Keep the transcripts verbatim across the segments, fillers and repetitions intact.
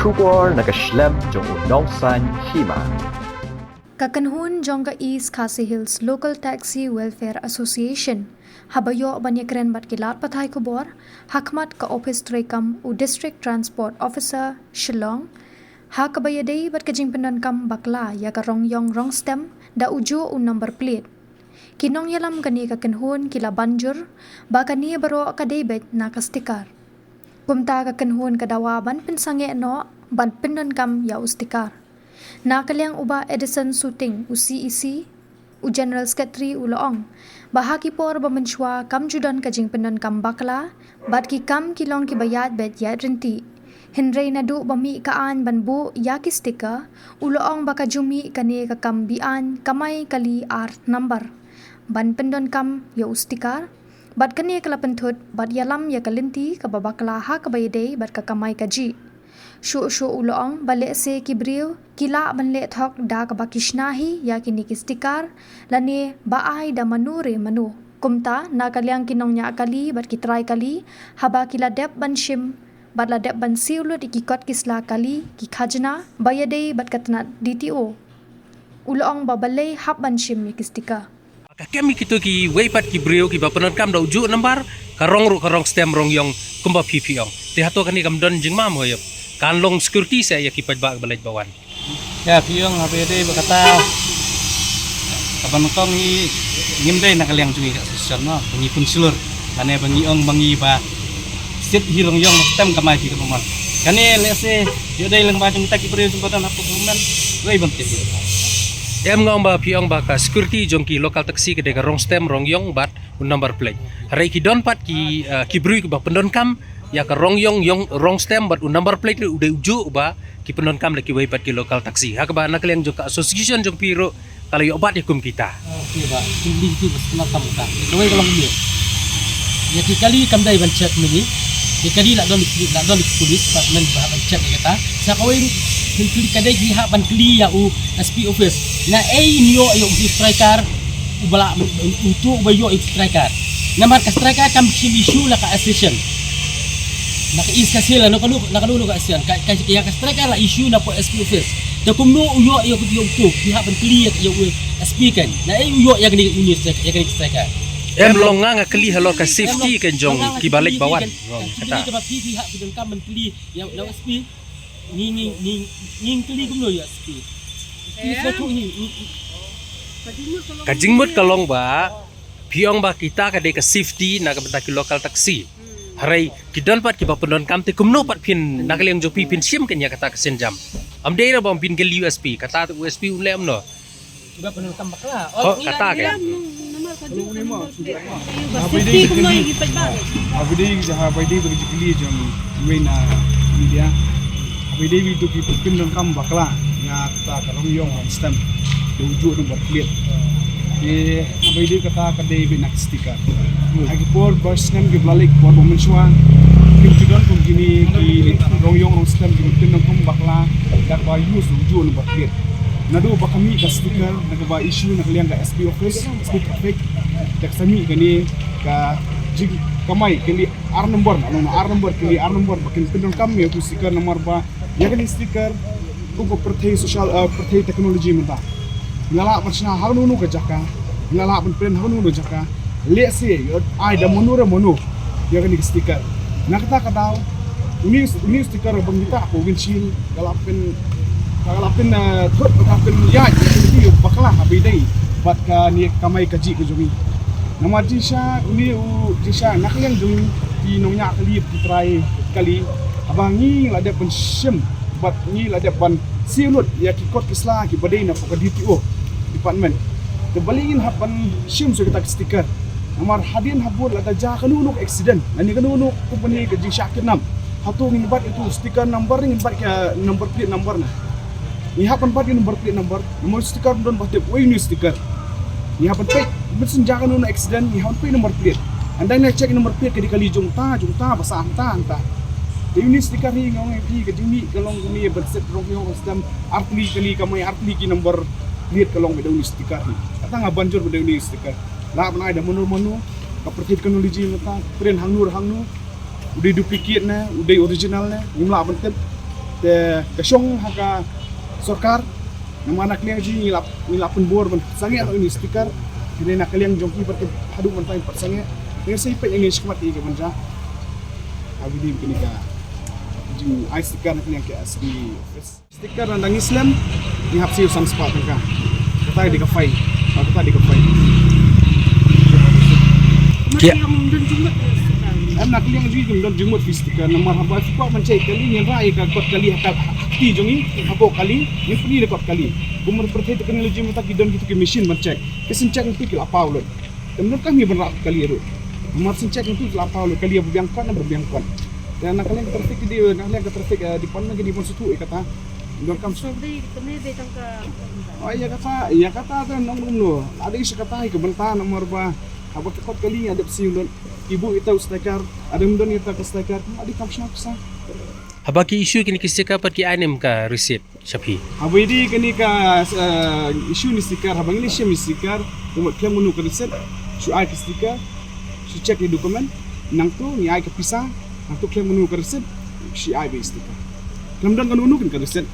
Khubor na ka shlem jong u nongsaiñ hima. Ka kynhun jong ka East Khasi Hills Local Taxi Welfare Association, haba ïoh ban ïakren bad ki lad pathai khubor ha khmat ka ophis treikam u District Transport Officer Shillong, ha kaba ïadei bad ka jingpyndonkam bakla ïa ka rong ïong rong stem da ujuh u number plate, ki nongïalam kane ka kynhun ki la ban jur ba kane baroh ka dei beit na ka sticker. Kumta ka kynhun ka dawa ban pynsangeh noh ban pyndonkam ïa u sticker. Na ka liang u Bah Edison Suting, u C E C, u General Secretary, u la ong ba ha ki por ba mynshuwa kam ju don ka jingpyndonkam bakla bad ki kam ki long kiba ïaid beit ïaid ryntih. Hynrei naduh ba mih ka aiñ ban buh ïa ki sticker, u la ong ba ka ju mih kane ka kam be-aiñ kamai kali ar number ban pyndonkam ïa u sticker. Bad kane ka la pynthut bad ïalam ïa ka lynti kaba bakla ha kaba ïadei bad ka kamai kajih. Shuh shuh u la ong ba lehse ki briew ki lah ban leh thok da kaba ki shna hi ïa kine ki sticker lane ba ai da mano re mano. Kumta na ka liang ki nongñiah kali bad ki trai kali, haba ki la dep ban shim bad la dep ban siew lut ïa ki kot ki sla kali, ki khajna ba ïadei bad ka tnat D T O, u la ong ba balei hap ban shim ïa ki sticker. Ka kem ïa kito kiwei pat ki briew kiba pyndonkam da ujuh number, ka rong ruh ka rong stem rong ïong kumba phi phi ong. Te hato kane kam don jingmam, hooid? Kan long security sa ïa ki paidbah ba leit ba wan. Ïa, phi ong haba ïadei bad kata, kaba nyngkong hi ngim dei na ka liang jong ngi ka association, mo, ba ngi pynshlur lane ba ngi ong ba ngi ba sit hi rong ïong stem kamai phi ka, mo. Kane lehse ïoh dei lyngba jong kita ki briew jong ba don hapoh government, wei ban tip. Em, nga ong ba phi ong ba ka security jong ki local taxi ka dei ka rong stem rong ïong bad u number plate. Hynrei ki don pat ki, eh, ki briew kiba pyndonkam ïa ka rong ïong ïong rong stem bad u number plate ruh u dei ujuh uba ki pyndonkam da kiwei pat ki local taxi. Ha kaba na ka liang jong ka association jong phi ruh ka la ïoh bat ïa kum kita. Okey, bah, ki briew ki ba pyndonkam ka, kawei ka long ïa, ïa ki kali kam dei ban check mynne. Ki kali la don, la don ki police department ba ban check ïa kata. Sa kawei ruh ki kali ka dei ki hap ban kylli ïa u S P office. Naei ïoh ïa u striker, uba la, uto uba ïoh ïa u striker. Namar ka striker kam shym issue na ka association. Na ka East Khasi Hills, na kano, na kano ka association. Ka, ka, ïa ka striker la issue na poh S P office. Te kumno u ïoh ïa u, ïa uto, ki hap ban kylli ïa, ïa u S P kan. Naei u ïoh ïa kane, ïa kane ka striker. Em, long nga, nga kylli halor ka safety kan jong kiba leit ba wan. Kata. Kaba phi, phi hap, phi donkam ban kylli ïa u S P. Ngi, ngi, ngi, ngi kylli kumno ïa S P? Ki sa tu ngi, ngi, ngi. Ka jingmut ka long ba phi ong ba kita ka dei ka safety na ka bynta ki local taxi. Hynrei ki don pat kiba pyndonkam, te kumno pat phin, na ka liang jong phi, phin shim kan ïa kata ka sienjam? Am dei re ba phin kylli u S P, kata u S P un leh kumno? Kiba pyndonkam bakla. Ho, kata ke. Ba safety kumno ïa ki paidbah. Haba ïadei, haba ïadei bad ka jingkylli jong iwei na media. Haba ïadei bad ito ki pyndonkam bakla ïa kata ka rong ïong rong stem da ujuh number plate. Te haba ïadei kata ka dei beit na ka sticker. Ha ki por ba snem kiba la leit, por ba mynshuwa, kim ju don kum kine ki rong ïong rong stem ki pyndonkam bakla da kaba use da ujuh number plate. Naduh ba ka mih ka sticker na kaba issue na ka liang ka S P office, S P traffic, da ka sa mih kane ka jingkamai, kane ar number, na long ar number, kane ar number ba kin pyndonkam ïa u sticker namar ba ïa kane sticker kum ka pyrthei social, eh, pyrthei technology mynta. Nga lah ban shna ha kano kano ka jaka, nga lah ban print ha kano kano ka jaka. Lehse ïoh ai da mano re mano ïa kane ka sticker. Na kata ka daw, uni, uni sticker ba ngi tah hapoh windshield, ka la pyn, ka la pyn, eh, thut, ka la pynïaid ïa kane ka bakla haba ïadei bad kane ka kamai kajih ka jong ngi. Namar jingshisha, uni u jingshisha na ka liang jong ki nongñiah kali, ki trai kali, haba ngi la dep ban shim bad ngi la dep ban siew lut ïa ki kot ki sla kiba dei na poh ka D T O department. Te balei ngin hap ban shim shuh kita ki sticker? Namar hadien habud lada jia kano kano ka accident lane kano kano ka company ka jingshah kidnap, hato ngin bat ïa uto u sticker number, ngin bat ïa ka number plate number na? Ngi hap ban bat ïa u number plate number. Namar u sticker um don ba tip uei une u sticker. Ngi hap ban peit, mynshisha jia kano kano accident, ngi hap ban peit number plate. Ynda ngi la check number plate ka dei kali jong uta, jong uta, ba sah hangta, hangta. Te une u sticker hi nga ong ïa phi, ka jingmih ka long kumne, ban set rong ïong rong stem, artylli kali kamai, artylli ki number plate ka long beit da une u sticker hi. Kata nga ban jur beit da une u sticker. Lah ban ai da mano mano, ka pyrthei technology mynta, print hangno hangno. U dei duplicate ne, u dei original ne, ngim lah ban tip. Te ka shong ha ka sorkar, namar na ka liang jong ngi la, ngi la pynbor ban sangeh ïa une u sticker. Hynrei na ka liang jong ki pat haduh mynta pat sangeh. Te sa ïa peit ïa ngi shakhmat ïa ka ban jia. Ïa kane ka jingai sticker na ka liang ka S D office. Sticker na dang ngi slem, ngi hap siew san spah tyngka. Kata dei ka fine. Kata dei ka fine. Ki- Em, na ka liang jong ngi kim don jingmut phi sticker, namar haba phi kwah ban check kali, ngin rah ïa ka kot kali ha ka, ha kti jong ngi, hapoh kali, ngin pyni ïa kot kali. Kumba pyrthei technology mynta ki don kitu ki machine ban check. Ki sien check nangtu ki la paw lut. Te ym donkam ngi ban rah kali ruh. Namar sien check nangtu ki la paw lut, kali ba biang kot na ba biang kot. Te na ka liang ka traffic ki dei, na ka liang ka traffic, eh, department ki dei ban sngewthuh ïa kata. Ym donkam. Strawberry kane dei tang ka. Oh, ïa kata, ïa kata te nong kumno. Lada ïa kata ïa ka bynta namar ba haba ka kot kali ngi dep siew lut. Ki buh ïa uta u sticker, lada ym don ïa uta ka sticker, ym dei kam shna pisa. Haba ki issue kine ki sticker pat ki ai ne em ka receipt sha phi? Haba ïadei kane ka, eh, issue ne sticker, haba ngi la shim ne sticker, u mut khlem kano ka receipt, shu ai ka sticker, shu check ïa document, nangtu ngi ai ka pisa, nangtu khlem kano ka receipt, shu ai ba sticker. Khlem don kano kano ka receipt,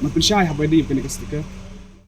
man pynshai haba ïadei kane ka sticker.